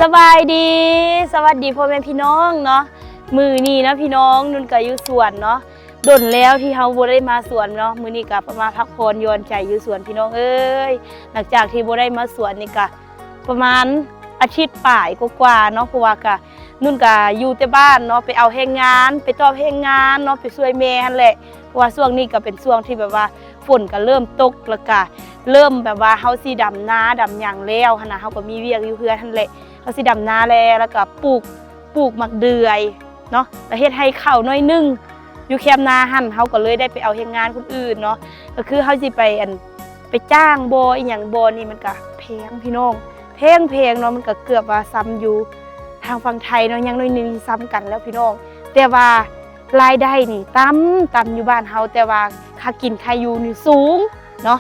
ສະບາຍດີ ສະຫວັດດີພໍ່ແມ່ພີ່ນ້ອງເນາະ. ມື້ນີ້ເນາະພີ່ນ້ອງ ນຸ່ນກະຢູ່ສວນເນາະ. ດົນແລ້ວທີ່ເຮົາບໍ່ໄດ້ມາສວນເນາະ, ມື້ນີ້ກະມາພັກຜ່ອນຢ່ອນໃຈຢູ່ສວນພີ່ນ້ອງເອີຍ. ຫຼັງຈາກທີ່ບໍ່ໄດ້ມາສວນນີ້ກະປະມານອາທິດປາຍກວ່າໆເນາະ, ເພາະວ່າກະນຸ່ນກະຢູ່ແຕ່ບ້ານເນາະ, ໄປເອົາແຮງງານ ໄປຕອບແຮງງານເນາະ, ໄປຊ່ວຍແມ່ຫັ້ນແຫຼະ. ເພາະວ່າຊ່ວງນີ້ກະເປັນຊ່ວງທີ່ແບບວ່າ ຝົນກະເລີ່ມຕົກ ແລ້ວກະເລີ່ມແບບວ່າເຮົາຊິດຳນາດຳຫຍັງແລ້ວຫັ້ນນະ, ເຮົາກະມີວຽກຢູ່ເຮືອນຫັ້ນແຫຼະ, ເຮົາຊິດຳນາແລ້ວ ແລ້ວກະປູກ ປູກໝາກເດືອຍເນາະ, ແລ້ວເຮັດໄຮ່ເຂົ້າໜ້ອຍໜຶ່ງຢູ່ແຄມນາຫັ້ນ. ເຮົາກະເລີຍໄດ້ໄປເອົາແຮງງານຄົນອື່ນເນາະ, ກະຄືເຮົາຊິໄປ ອັນ ໄປຈ້າງບໍ່ ອີ່ຫຍັງບໍ່ນີ້ ມັນກະແພງພີ່ນ້ອງ ແພງໆເນາະ, ມັນກະເກືອບວ່າສ່ຳຢູ່ທາງຝັ່ງໄທເນາະ, ຍັງໜ້ອຍໜຶ່ງຊິສ່ຳກັນແລ້ວພີ່ນ້ອງ. ແຕ່ວ່າ ລາຍໄດ້ນີ້ຕ່ຳ ຕ່ຳຢູ່ບ້ານເຮົາ, ແຕ່ວ່າຄ່າກິນຄ່າຢູ່ນີ້ສູງເນາະ,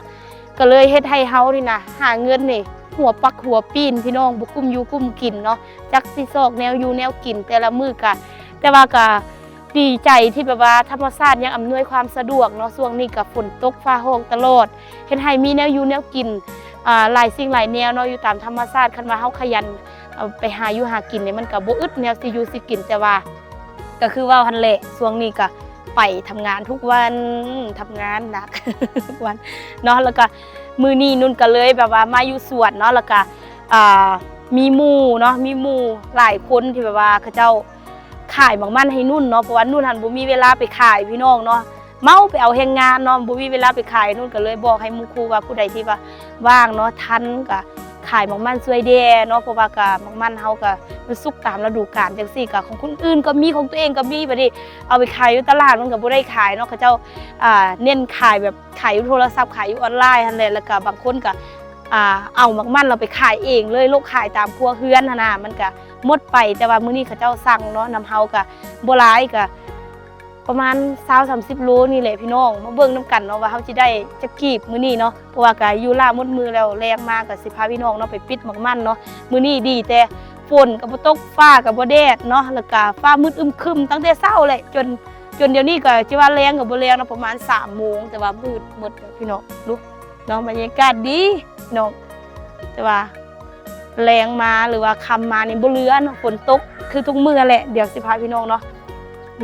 ກະເລີຍເຮັດໃຫ້ເຮົານີ້ນະ ຫາເງິນນີ້ຫົວປັກຫົວປີ້ນພີ່ນ້ອງ, ບໍ່ກຸ້ມຢູ່ກຸ້ມກິນເນາະ, ຈັກຊິຊອກແນວຢູ່ແນວກິນແຕ່ລະມື້ກະ ແຕ່ວ່າກະດີໃຈທີ່ແບບວ່າທຳມະຊາດຍັງອຳນວຍຄວາມສະດວກເນາະ. ຊ່ວງນີ້ກະຝົນຕົກຟ້າຮ້ອງຕະຫຼອດ ເຮັດໃຫ້ມີແນວຢູ່ແນວກິນ ອ່າ ຫຼາຍສິ່ງຫຼາຍແນວເນາະ ຢູ່ຕາມທຳມະຊາດ. ຄັນວ່າເຮົາຂະຫຍັນ ເອົາໄປຫາຢູ່ຫາກິນນີ້ ມັນກະບໍ່ອຶດແນວຊິຢູ່ຊິກິນ, ແຕ່ວ່າ ກະຄືເວົ້າຫັ້ນແຫຼະ ຊ່ວງນີ້ກະໄປທຳງານທຸກວັນ ທຳງານໜັກທຸກວັນເນາະ. ແລ້ວກະມື້ນີ້ນຸ່ນກະເລີຍແບບວ່າມາຢູ່ສວນເນາະ, ແລ້ວກະ ອ່າ ມີໝູ່ເນາະ ມີໝູ່ຫຼາຍຄົນທີ່ແບບວ່າເຂົາເຈົ້າຂາຍໝາກມັນໃຫ້ນຸ່ນເນາະ, ເພາະວ່ານຸ່ນຫັ້ນບໍ່ມີເວລາໄປຂາຍພີ່ນ້ອງເນາະ, ເມົາໄປເອົາແຮງງານເນາະ ບໍ່ມີເວລາໄປຂາຍ. ນຸ່ນກະເລີຍບອກໃຫ້ໝູ່ຄູ່ວ່າ ຜູ້ໃດທີ່ວ່າວ່າງເນາະ ທັນກະ ຂາຍໝາກມັນຊ່ວຍແດ່ເນາະ, ເພາະວ່າກະໝາກມັນເຮົາກະມັນສຸກຕາມລະດູການຈັ່ງຊີ້, ກະຂອງຄົນອື່ນກະມີ ຂອງຕົວເອງກະມີ. ບາດນີ້ເອົາໄປຂາຍຢູ່ຕະຫຼາດມັນກະບໍ່ໄດ້ຂາຍເນາະ, ເຂົາເຈົ້າ ອ່າ ເນັ້ນຂາຍແບບຂາຍຢູ່ໂທລະສັບ ຂາຍຢູ່ອອນລາຍຫັ້ນແຫຼະ. ແລ້ວກະບາງຄົນກະ ອ່າ ເອົາໝາກມັນລາວໄປຂາຍເອງເລີຍ ໂລະຂາຍຕາມຄົວເຮືອນຫັ້ນນະ ມັນກະໝົດໄປ. ແຕ່ວ່າມື້ນີ້ເຂົາເຈົ້າສັ່ງເນາະ ນຳເຮົາກະບໍ່ຫຼາຍ ກະ ປະມານຊາວສາມສິບໂລນີ້ແຫຼະພີ່ນ້ອງ, ມາເບິ່ງນຳກັນເນາະວ່າເຮົາຊິໄດ້ຈັກກີບມື້ນີ້ເນາະ, ເພາະວ່າກະຢູ່ລ້າໝົດມື້ແລ້ວ ແລງມາກະຊິພາພີ່ນ້ອງເນາະໄປປິດໝາກມັນເນາະ. ມື້ນີ້ດີແຕ່ຝົນກະບໍ່ຕົກ ຟ້າກະບໍ່ແດດເນາະ, ແລ້ວກະຟ້າມືດອຶມຄຶມຕັ້ງແຕ່ເຊົ້າແຫຼະ ຈົນ ຈົນດຽວນີ້ກະຊິວ່າແລງກະບໍ່ແລງເນາະ, ປະມານສາມໂມງ ແຕ່ວ່າມືດໝົດແລ້ວພີ່ນ້ອງ. ດູເນາະ ບັນຍາກາດດີພີ່ນ້ອງ, ແຕ່ວ່າ ແລງມາ ຫຼືວ່າຄ່ຳມານີ້ບໍ່ເຫຼືອເນາະ, ຝົນຕົກຄືທຸກມື້ແຫຼະ. ດຽວຊິພາພີ່ນ້ອງເນາະ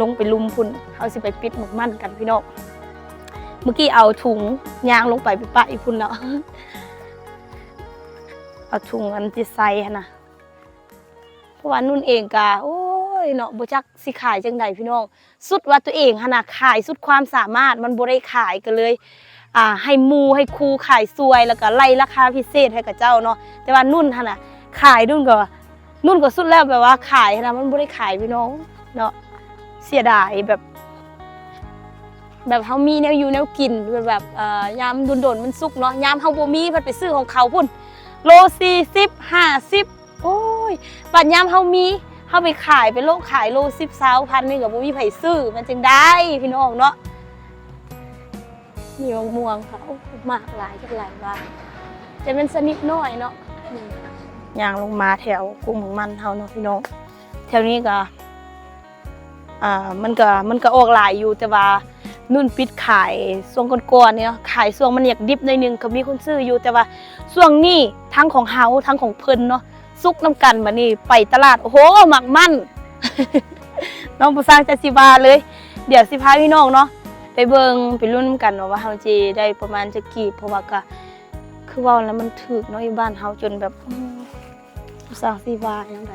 ລົງໄປລຸ່ມພຸ້ນ ເຮົາຊິໄປປິດໝາກມັນກັນພີ່ນ້ອງ. ມື້ກີ້ເອົາຖົງຍ່າງລົງໄປ ໄປປະຢູ່ພຸ້ນເນາະ, ເອົາຖົງອັນທີ່ໃສ່ຫັ້ນນະ. ເພາະວ່ານຸ່ນເອງກະ ໂອ້ຍເນາະ ບໍ່ຈັກຊິຂາຍຈັ່ງໃດພີ່ນ້ອງ. ສຸດວ່າຕົວເອງຫັ້ນນະຂາຍສຸດຄວາມສາມາດ ມັນບໍ່ໄດ້ຂາຍ ກະເລີຍ ອ່າ ໃຫ້ໝູ່ໃຫ້ຄູ່ຂາຍຊ່ວຍ ແລ້ວກະໄລ່ລາຄາພິເສດໃຫ້ເຂົາເຈົ້າເນາະ. ແຕ່ວ່ານຸ່ນຫັ້ນນະຂາຍ ນຸ່ນກະ ນຸ່ນກະສຸດແລ້ວ ແບບວ່າຂາຍຫັ້ນນະ ມັນບໍ່ໄດ້ຂາຍພີ່ນ້ອງເນາະ. ເສຍດາຍແບບ ແບບເຮົາມີແນວຢູ່ແນວກິນ ແບບ ເອີ ຍາມດົນໆມັນສຸກເນາະ, ຍາມເຮົາບໍ່ມີພັດໄປຊື້ຂອງເຂົາພຸ້ນ ໂລສີ່ສິບ ຫ້າສິບ ໂອ້ຍ ບັດຍາມເຮົາມີ ເຮົາໄປຂາຍ ໄປໂລະຂາຍໂລສິບ ຊາວພັນນີ້ກະບໍ່ມີໃຜຊື້ ມັນຈັ່ງໃດພີ່ນ້ອງເນາະ. ມີໝາກມ່ວງເຂົາ ໝາກຫຼາຍຈັກຫຼາຍວ່າ ແຕ່ແມ່ນຊະນິດນ້ອຍເນາະ. ຍ່າງລົງມາແຖວກົງໝາກມັນເຮົາເນາະພີ່ນ້ອງ, ແຖວນີ້ກະ ອ່າ ມັນກະ ມັນກະອອກຫຼາຍຢູ່ ແຕ່ວ່ານຸ່ນປິດຂາຍຊ່ວງກ່ອນໆນີ້ເນາະ, ຂາຍຊ່ວງມັນຢາກດິບໜ້ອຍໜຶ່ງ ກະມີຄົນຊື້ຢູ່. ແຕ່ວ່າຊ່ວງນີ້ທັງຂອງເຮົາທັງຂອງເພິ່ນເນາະ ສຸກນຳກັນ. ບາດນີ້ໄປຕະຫຼາດ ໂອ້ໂຫ ໝາກມັນ ນ້ອງບໍ່ຊ່າງຈະຊິວ່າເລີຍ. ດຽວຊິພາພີ່ນ້ອງເນາະໄປເບິ່ງໄປລຸ້ນນຳກັນເນາະ ວ່າເຮົາຊິໄດ້ປະມານຈັກກີບ, ເພາະວ່າກະຄືເວົ້າແລ້ວມັນຖືກເນາະ ຢູ່ບ້ານເຮົາຈົນແບບ ອືມ ບໍ່ຊ່າງຊິວ່າຈັ່ງໃດ.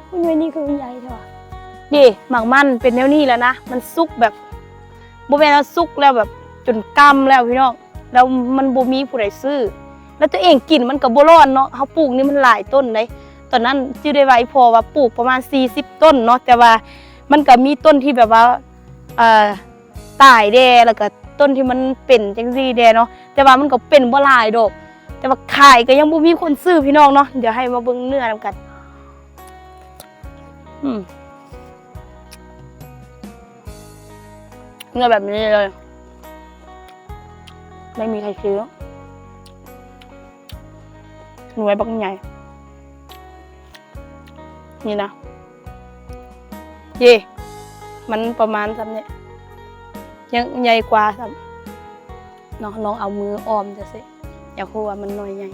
ໂອ້ຍ ໜ່ວຍນີ້ຄືມັນໃຫຍ່ແທ້ຫວາ. ເດ້ ໝາກມັນເປັນແນວນີ້ແລ້ວນະ, ມັນສຸກແບບ ບໍ່ແມ່ນວ່າສຸກແລ້ວແບບຈົນກ້ຳແລ້ວພີ່ນ້ອງ, ແລ້ວມັນບໍ່ມີຜູ້ໃດຊື້ ແລ້ວຕົວເອງກິນມັນກະບໍ່ລອດເນາະ. ເຮົາປູກນີ້ມັນຫຼາຍຕົ້ນເດ້, ຕອນນັ້ນຈື່ໄດ້ວ່າອີ່ພໍ່ວ່າປູກປະມານສີ່ສິບຕົ້ນເນາະ, ແຕ່ວ່າມັນກະມີຕົ້ນທີ່ແບບວ່າ ເອີ ຕາຍແດ່ ແລ້ວກະຕົ້ນທີ່ມັນເປັນຈັ່ງຊີ້ແດ່ເນາະ, ແຕ່ວ່າມັນກະເປັນບໍ່ຫຼາຍດອກ, ແຕ່ວ່າຂາຍກະຍັງບໍ່ມີຄົນຊື້ພີ່ນ້ອງເນາະ. ດຽວໃຫ້ມາເບິ່ງເນື້ອນຳກັນ. ອືມ ເນື້ອແບບນີ້ເລີຍ ໄມ່ມີໃຜຊື້. ໜ່ວຍບັກໃຫຍ່ນີ້ນະ. ເຢ້ ມັນປະມານສ່ຳນີ້ ຍັງໃຫຍ່ກວ່າຊ້ຳເນາະ. ລອງເອົາມືອ້ອມຈັ່ງຊີ້ ຢາກຮູ້ວ່າມັນໜ່ວຍໃຫຍ່.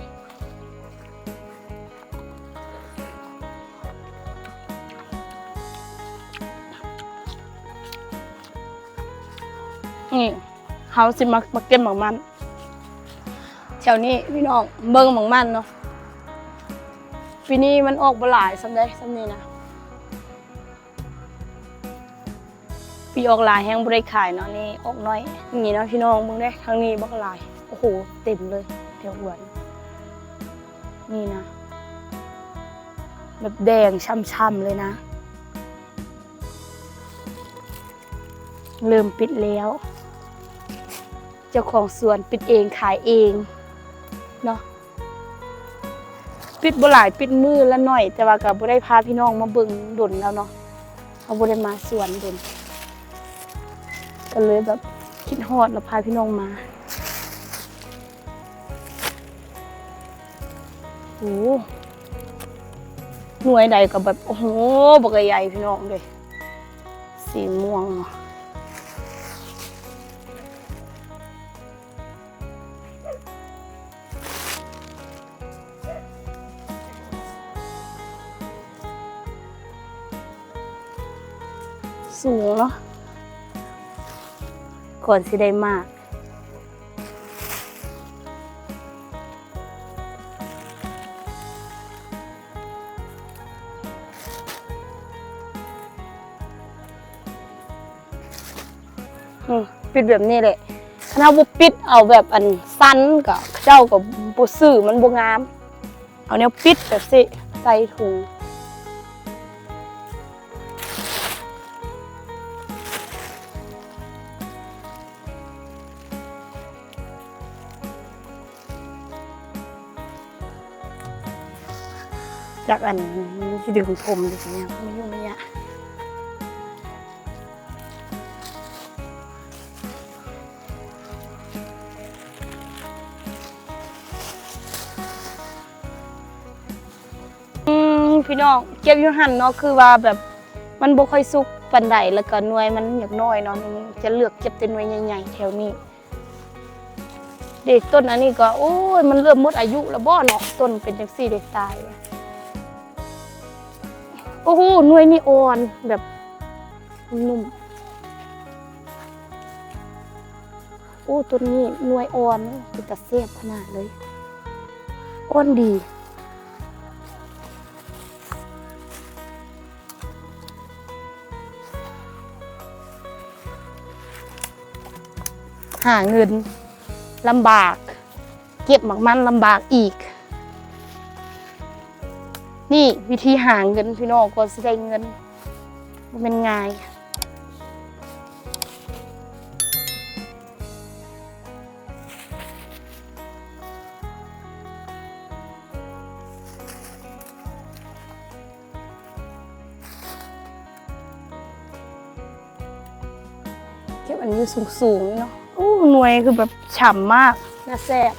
ນີ້ ເຮົາຊິມາ ມາເກັບໝາກມັນແຖວນີ້ພີ່ນ້ອງ. ເບິ່ງໝາກມັນເນາະ ປີນີ້ມັນອອກບໍ່ຫຼາຍສ່ຳໃດ ສ່ຳນີ້ນະ. ປີອອກຫຼາຍແຮງບໍ່ໄດ້ຂາຍເນາະ ນີ້ອອກໜ້ອຍ. ນີ້ເນາະພີ່ນ້ອງ ເບິ່ງເດ້ ທາງນີ້ບັກຫຼາຍ. ໂອ້ໂຫ ເຕັມເລີຍແຖວເຮືອນນີ້ນະ ແບບແດງຊ່ຳໆເລີຍນະ. ເລີ່ມປິດແລ້ວ ເຈົ້າຂອງສວນປິດເອງຂາຍເອງເນາະ. ປິດບໍ່ຫຼາຍ ປິດມື້ລະໜ້ອຍ ແຕ່ວ່າກໍບໍ່ໄດ້ພາພີ່ນ້ອງມາເບິ່ງດົນແລ້ວເນາະ. ເຮົາບໍ່ໄດ້ມາສວນດົນ ກໍເລີຍແບບຄິດຮອດແລ້ວພາພີ່ນ້ອງມາ. ໂອ້ ໜ່ວຍໃດກໍແບບ ໂອ້ໂຫ ບັກໃຫຍ່ພີ່ນ້ອງເດ້ ສີມ່ວງເນາະ. ສູງເນາະ ກ່ອນຊິໄດ້ໝາກ. ອືມ ປິດແບບນີ້ແຫຼະ. ຄັນເຮົາບໍ່ປິດເອົາແບບອັນສັ້ນ ກໍເຂົາເຈົ້າກໍບໍ່ຊື້ ມັນບໍ່ງາມ. ເອົາແນວປິດແບບຊີ້ ໃສ່ຖົງ. ຈັກອັນ ຊິດຶງຜົມ ຫຼື ຫຍັງ ໄມ່ຫຍຸ້ງໄມ່ຍາກ. ອືມ ພີ່ນ້ອງ ເກັບຢູ່ຫັ້ນເນາະ ຄືວ່າແບບມັນບໍ່ຄ່ອຍສຸກປານໃດ ແລ້ວກໍໜ່ວຍມັນຢາກນ້ອຍເນາະ. ຈະເລືອກເກັບແຕ່ໜ່ວຍໃຫຍ່ໆແຖວນີ້. ເດ ຕົ້ນອັນນີ້ກໍ ໂອ້ຍ ມັນເລີ່ມໝົດອາຍຸແລ້ວບໍ່ເນາະ ຕົ້ນເປັນຈັ່ງຊີ້ເດ ຕາຍ. ໂອ້ໂຫ ໜ່ວຍນີ້ອ່ອນ ແບບນຸ້ມ. ໂອ້ ຕົ້ນນີ້ໜ່ວຍອ່ອນ ເປັນຕາແຊບຂະໜາດເລີຍ ອ່ອນດີ. ຫາເງິນລຳບາກ ເກັບໝາກມັນລຳບາກອີກ. ນີ້ວິທີຫາເງິນພີ່ນ້ອງ ກ່ອນຊິໄດ້ເງິນ ບໍ່ແມ່ນງ່າຍ. ເກັບອັນຢູ່ສູງໆນີ້ເນາະ. ໂອ້ ໜ່ວຍຄືແບບຊ່ຳມາກ ໜ້າແຊບ.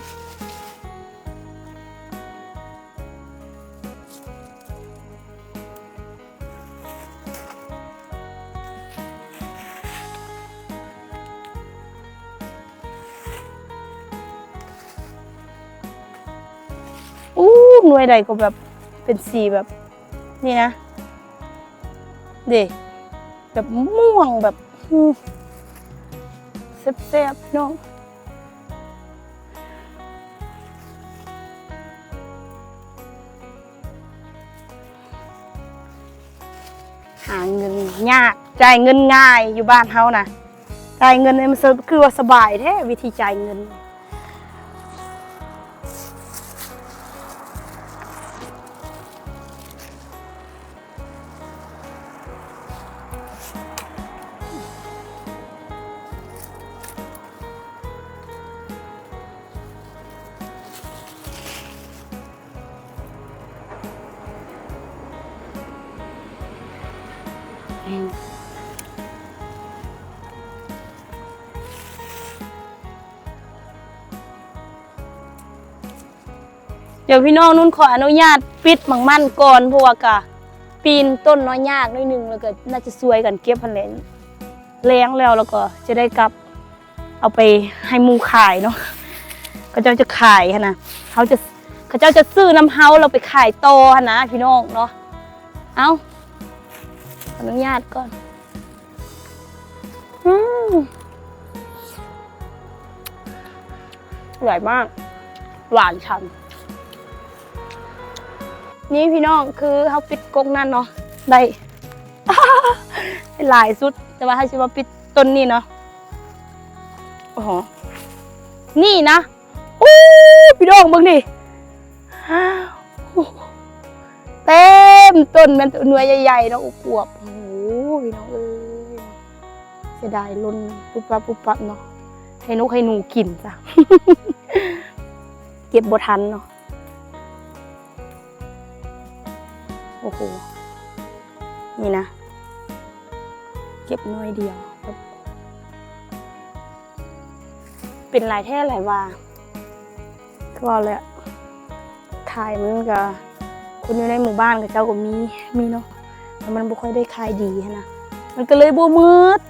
ໂອ້ ໜ່ວຍໃດກໍແບບເປັນສີແບບນີ້ນະ ເດ້ ແບບມ່ວງແບບ ອື ແຊບໆ ພີ່ນ້ອງ. ຫາເງິນຍາກ ຈ່າຍເງິນງ່າຍ ຢູ່ບ້ານເຮົານະ ຈ່າຍເງິນນີ້ມັນ ຄືວ່າສະບາຍແທ້ ວິທີຈ່າຍເງິນ. ດຽວພີ່ນ້ອງນຸ່ນຂໍອະນຸຍາດປິດໝາກມັນກ່ອນ ເພາະວ່າກະປີນຕົ້ນເນາະ ຍາກໜ້ອຍໜຶ່ງ ແລ້ວກໍໜ້າຈະຊ່ວຍກັນເກັບຫັ້ນແຫຼະ ແລ້ງແລ້ວ ແລ້ວກໍຈະໄດ້ກັບເອົາໄປໃຫ້ໝູ່ຂາຍເນາະ ເຂົາເຈົ້າຈະຂາຍຫັ້ນນະ ເຮົາຈະ ເຂົາເຈົ້າຈະຊື້ນຳເຮົາ ແລ້ວໄປຂາຍຕໍ່ຫັ້ນນະ ພີ່ນ້ອງເນາະ. ເອົ້າ ຂໍອະນຸຍາດກ່ອນ. ອືມ ສວຍມາກ ຫວານສຳ. ນີ້ພີ່ນ້ອງ ຄືເຮົາປິດກົກນັ້ນເນາະ ໄດ້ ຫຼາຍສຸດ ແຕ່ວ່າເຮົາຊິມາປິດຕົ້ນນີ້ເນາະ. ໂອ້ໂຫ ນີ້ນະ ໂອ້ ພີ່ນ້ອງເບິ່ງນີ້ ເຕັມຕົ້ນ ແມ່ນໜ່ວຍໃຫຍ່ໆເນາະ ອວບໆ. ໂອ້ໂຫ ພີ່ນ້ອງເອີຍ ເສຍດາຍຫຼົ່ນປຸບປັບປຸບປັບເນາະ ໃຫ້ນົກໃຫ້ໜູກິນຊະ ເກັບບໍ່ທັນເນາະ. ໂອ້ໂຫ ນີ້ນະ ເກັບໜ່ວຍດຽວ ເປັນຫຼາຍແທ້ຫຼາຍວ່າ ຄືວ່າແຫຼະ ຂາຍມັນກະ ຄົນຢູ່ໃນໝູ່ບ້ານເຂົາເຈົ້າກໍມີ ມີເນາະ ແຕ່ມັນບໍ່ຄ່ອຍໄດ້ຂາຍດີຫັ້ນນະ ມັນກໍເລີຍບໍ່ໝົດ.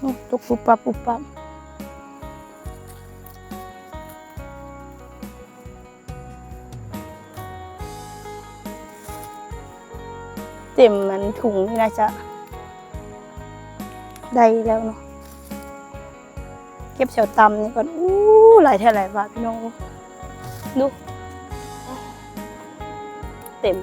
ອືມ ຕົກປຸບປັບປຸບປັບ ເຕັມອັນຖົງນີ້ໜ້າຈະໄດ້ແລ້ວເນາະ. ເກັບແຊວຕ່ຳນີ້ກ່ອນ. ອູ້ ຫຼາຍແທ້ຫຼາຍວ່າ ພີ່ນ້ອງເອີຍ ດູ ເຕັມ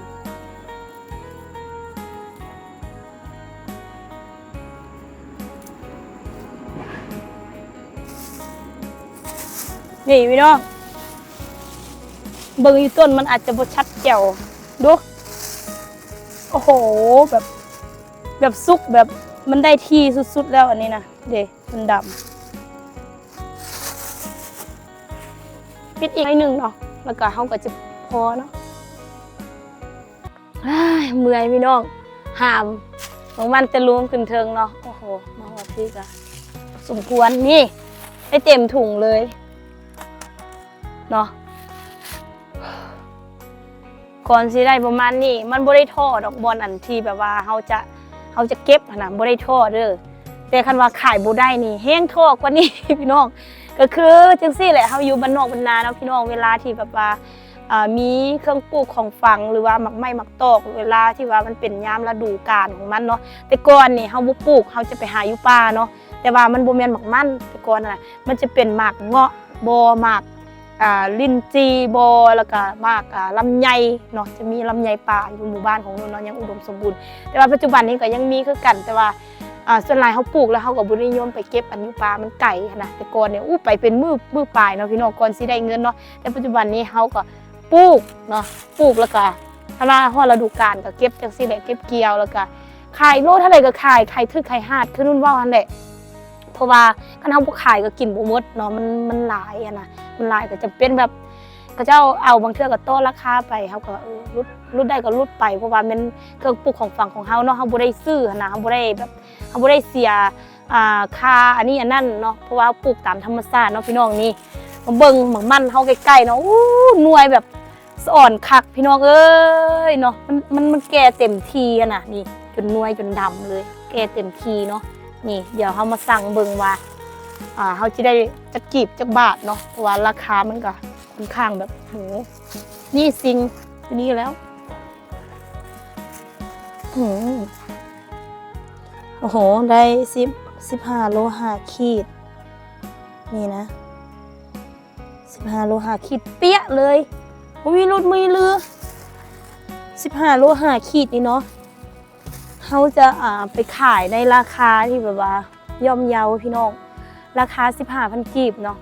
ນີ້ພີ່ນ້ອງ ເບິ່ງຢູ່ຕົ້ນມັນອາດຈະບໍ່ຊັດແຈ່ວ ດູ ໂອ້ໂຫ ແບບ ແບບສຸກ ແບບມັນໄດ້ທີ່ສຸດໆແລ້ວ ອັນນີ້ນະ ເດ້ ມັນດຳ. ປິດອີກໜ້ອຍໜຶ່ງເນາະ ແລ້ວກໍເຮົາກໍຈະພໍເນາະ. ອ້າຍ ເມື່ອຍພີ່ນ້ອງ ຫາມ ບາງວັນແຕ່ລົງຂຶ້ນເທິງເນາະ. ໂອ້ໂຫ ມາຮອດພີ້ກະສົມຄວນ ນີ້ ໄດ້ເຕັມຖົງເລີຍເນາະ. ກ່ອນຊິໄດ້ປະມານນີ້ ມັນບໍ່ໄດ້ທໍ້ດອກ ບ່ອນອັນທີ່ແບບວ່າເຮົາຈະ ເຮົາຈະເກັບຫັ້ນນະ ບໍ່ໄດ້ທໍ້ເດີ. ແຕ່ຄັນວ່າຂາຍບໍ່ໄດ້ນີ້ ແຮງທໍ້ກວ່ານີ້ພີ່ນ້ອງ. ກໍຄືຈັ່ງຊີ້ແຫຼະ ເຮົາຢູ່ບ້ານນອກບ້ານນາເນາະພີ່ນ້ອງ ເວລາທີ່ແບບວ່າ ອ່າ ມີເຄື່ອງປູກຂອງຝັງ ຫຼືວ່າໝາກໄມ້ໝາກຕອກ ເວລາທີ່ວ່າມັນເປັນຍາມລະດູການຂອງມັນເນາະ. ແຕ່ກ່ອນນີ້ເຮົາບໍ່ປູກ ເຮົາຈະໄປຫາຢູ່ປ່າເນາະ. ແຕ່ວ່າມັນບໍ່ແມ່ນໝາກມັນ ແຕ່ກ່ອນຫັ້ນນະ ມັນຈະເປັນໝາກເງາະບໍ ໝາກ ອ່າ ລິ້ນຈີ່ບໍ ແລ້ວກະໝາກ ອ່າ ລຳໄຍເນາະ. ຈະມີລຳໄຍປ່າຢູ່ໝູ່ບ້ານຂອງນຸ່ນເນາະ ຍັງອຸດົມສົມບູນ. ແຕ່ວ່າປັດຈຸບັນນີ້ກໍຍັງມີຄືກັນ ແຕ່ວ່າ ອ່າ ສ່ວນຫຼາຍເຮົາປູກແລ້ວ ເຮົາກໍບໍ່ນິຍົມໄປເກັບອັນຢູ່ປ່າ ມັນໄກຫັ້ນນະ. ແຕ່ກ່ອນນີ້ ອູ້ ໄປເປັນມື້ ມື້ປາຍເນາະພີ່ນ້ອງ ກ່ອນຊິໄດ້ເງິນເນາະ. ແຕ່ປັດຈຸບັນນີ້ເຮົາກໍປູກເນາະ ປູກແລ້ວກໍ ຄັນວ່າຮອດລະດູການກໍເກັບຈັ່ງຊີ້ແຫຼະ ເກັບກ່ຽວແລ້ວກໍຂາຍ ໂລເທົ່າໃດກໍຂາຍ ຂາຍຖືກຂາຍຮາດ ຄືນຸ່ນເວົ້າຫັ້ນແຫຼະ. ເພາະວ່າຄັນເຮົາບໍ່ຂາຍກໍກິນບໍ່ໝົດເນາະ ມັນ ມັນຫຼາຍຫັ້ນນະ ມັນຫຼາຍກໍຈຳເປັນແບບ ເຂົາເຈົ້າເອົາ ບາງເທື່ອກໍຕໍ່ລາຄາໄປ ເຮົາກໍ ເອີ ຫຼຸດ ຫຼຸດໄດ້ກໍຫຼຸດໄປ ເພາະວ່າແມ່ນເຄື່ອງປູກຂອງຝັງຂອງເຮົາເນາະ ເຮົາບໍ່ໄດ້ຊື້ຫັ້ນນະ ເຮົາບໍ່ໄດ້ແບບ ເຮົາບໍ່ໄດ້ເສຍ ອ່າ ຄ່າອັນນີ້ອັນນັ້ນເນາະ ເພາະວ່າເຮົາປູກຕາມທຳມະຊາດເນາະພີ່ນ້ອງ. ນີ້ມາເບິ່ງໝາກມັນເຮົາໃກ້ໆເນາະ ອູ້ ໜ່ວຍແບບ ສະອອນຄັກພີ່ນ້ອງເອີຍເນາະ ມັນ ມັນ ມັນແກ່ເຕັມທີ່ຫັ້ນນະ ນີ້ຈົນໜ່ວຍຈົນດຳເລີຍ ແກ່ເຕັມທີ່ເນາະ. ນີ້ດຽວເຮົາມາຊັ່ງເບິ່ງວ່າ ອ່າ ເຮົາຊິໄດ້ຈັກກີບຈັກບາດເນາະ ເພາະວ່າລາຄາມັນກໍຄ່ອນຂ້າງແບບ ໂຫ ນີ້ຊິງຢູ່ນີ້ແລ້ວ ອືມ ໂອ້ໂຫ ໄດ້ສິບ ສິບຫ້າໂລຫ້າຂີດ ນີ້ນະ ສິບຫ້າໂລຫ້າຂີດ ເປະເລີຍ ບໍ່ມີຫຼຸດມີລື ສິບຫ້າໂລຫ້າຂີດນີ້ເນາະ. ເຮົາຈະ ອ່າ ໄປຂາຍໃນລາຄາທີ່ແບບວ່າຍ່ອມເຍົາພີ່ນ້ອງ ລາຄາສິບຫ້າພັນກີບເນາະ.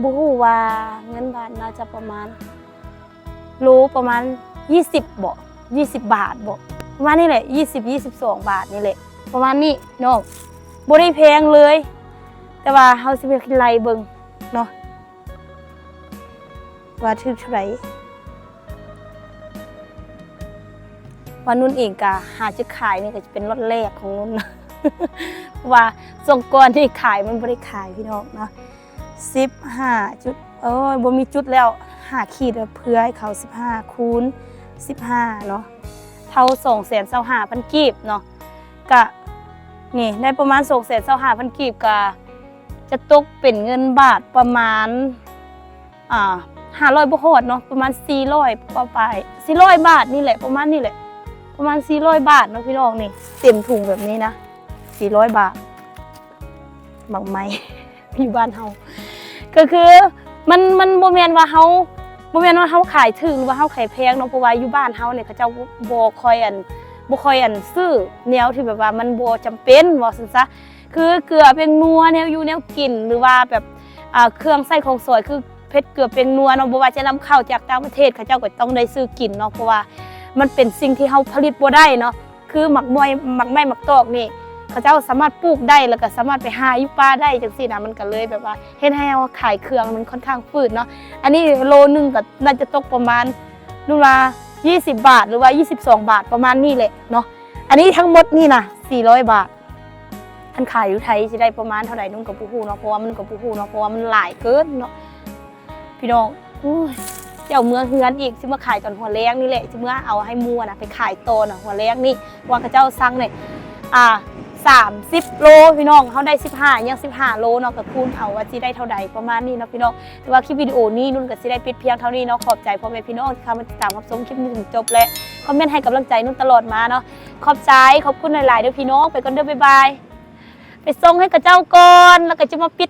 ບໍ່ຮູ້ວ່າເງິນບາດໜ້າຈະປະມານ ໂລປະມານ ຊາວ ຊາວ ຊາວ ຊາວ ບາດບໍ ຊາວ ຊາວ ຊາວ ບາດບໍ ປະມານນີ້ແຫຼະ ຊາວ ຊາວ ຊາວ ຊາວ ບາດນີ້ແຫຼະ ປະມານນີ້ເນາະ ບໍ່ໄດ້ແພງເລີຍ. ແຕ່ວ່າເຮົາຊິໄປໄລ່ເບິ່ງເນາະ ວ່າຖືກເທົ່າໃດ. ວ່ານຸ່ນເອງກະຫາຈະຂາຍນີ້ ກະຈະເປັນລັອດແລກຂອງນຸ່ນ ເພາະວ່າຊ່ວງກ່ອນທີ່ຂາຍມັນບໍ່ໄດ້ຂາຍພີ່ນ້ອງເນາະ. ສິບຫ້າຈຸດ ໂອ້ຍ ບໍ່ມີຈຸດແລ້ວ ຫ້າຂີດ ເພື່ອໃຫ້ເຂົາ ສິບຫ້າຄູນສິບຫ້າເນາະ ເທົ່າ ສອງແສນຊາວຫ້າພັນກີບເນາະ. ກະ ນີ້ ໄດ້ປະມານ ສອງແສນຊາວຫ້າພັນກີບ ກະຈະຕົກເປັນເງິນບາດປະມານ ອ່າ ຫ້າຮ້ອຍບໍ່ຮອດເນາະ ປະມານ ສີ່ຮ້ອຍ ປາຍໆ ສີ່ຮ້ອຍບາດນີ້ແຫຼະ ປະມານນີ້ແຫຼະ ປະມານ ສີ່ຮ້ອຍບາດເນາະພີ່ນ້ອງ. ນີ້ເຕັມຖົງແບບນີ້ນະ ສີ່ຮ້ອຍບາດ. ໝາກໄມ້ ຢູ່ບ້ານເຮົາ ກໍຄືມັນ ມັນບໍ່ແມ່ນວ່າເຮົາ ບໍ່ແມ່ນວ່າເຮົາຂາຍຖືກ ຫຼືວ່າເຮົາຂາຍແພງເນາະ ເພາະວ່າຢູ່ບ້ານເຮົານີ້ ເຂົາເຈົ້າບໍ່ ບໍ່ຄ່ອຍອັນ ບໍ່ຄ່ອຍອັນຊື້ແນວທີ່ແບບວ່າມັນບໍ່ຈຳເປັນ ເວົ້າຊັ້ນຊະ ຄືເກືອ ແປ້ງນົວ ແນວຢູ່ແນວກິນ ຫຼືວ່າແບບ ອ່າ ເຄື່ອງໃຊ້ຂອງສອຍ ຄືເຜັດ ເກືອ ແປ້ງນົວເນາະ ບໍ່ວ່າຈະນຳເຂົ້າຈາກຕ່າງປະເທດ ເຂົາເຈົ້າກໍຕ້ອງໄດ້ຊື້ກິນເນາະ ເພາະວ່າມັນເປັນສິ່ງທີ່ເຮົາຜະລິດບໍ່ໄດ້ເນາະ ຄືໝາກມວຍ ໝາກໄມ້ ໝາກຕອກນີ້ ເຂົາເຈົ້າສາມາດປູກໄດ້ ແລ້ວກໍສາມາດໄປຫາຢູ່ປ່າໄດ້ຈັ່ງຊີ້ນະ ມັນກໍເລີຍແບບວ່າເຮັດໃຫ້ເຮົາຂາຍເຄື່ອງມັນຄ່ອນຂ້າງຝືດເນາະ ອັນນີ້ໂລໜຶ່ງກໍໜ້າຈະຕົກປະມານ ນຸ່ນວ່າ ຊາວບາດ ຫຼືວ່າ ຊາວສອງບາດ ປະມານນີ້ແຫຼະເນາະ ອັນນີ້ທັງໝົດນີ້ນະ ສີ່ຮ້ອຍບາດ ຄັນຂາຍຢູ່ໄທຊິໄດ້ປະມານເທົ່າໃດ ນຸ່ນກໍບໍ່ຮູ້ເນາະ ເພາະວ່າມັນກໍບໍ່ຮູ້ເນາະ ເພາະວ່າມັນຫຼາຍເກີນເນາະ ພີ່ນ້ອງ ໂອ້ຍ ຊິເອົາເມືອເຮືອນອີກ ຊິມາຂາຍຕອນຫົວແລງນີ້ແຫຼະ ຊິເມືອເອົາໃຫ້ໝູ່ນະ ໄປຂາຍຕໍ່ນະ ຫົວແລງນີ້ ເພາະວ່າເຂົາເຈົ້າສັ່ງນີ້ ອ່າ ສາມສິບໂລ ພີ່ນ້ອງ ເຮົາໄດ້ສິບຫ້າ ຍັງສິບຫ້າໂລເນາະ ກໍຄູນເອົາວ່າຊິໄດ້ເທົ່າໃດ ປະມານນີ້ເນາະ ພີ່ນ້ອງ ແຕ່ວ່າຄລິບວິດີໂອນີ້ ນຸ່ນກໍຊິໄດ້ປິດພຽງເທົ່ານີ້ເນາະ ຂອບໃຈພໍ່ແມ່ພີ່ນ້ອງທີ່ເຂົ້າມາຕິດຕາມຮັບຊົມຄລິບນີ້ຈົນຈົບ ແລະ ຄອມເມັນໃຫ້ກຳລັງໃຈນຸ່ນຕະຫຼອດມາເນາະ ຂອບໃຈ ຂອບຄຸນຫຼາຍໆເດີ້ພີ່ນ້ອງ ໄປກ່ອນເດີ້ ບາຍບາຍ ໄປສົ່ງໃຫ້ເຂົາເຈົ້າກ່ອນ ແລ້ວກໍຈະມາປິດ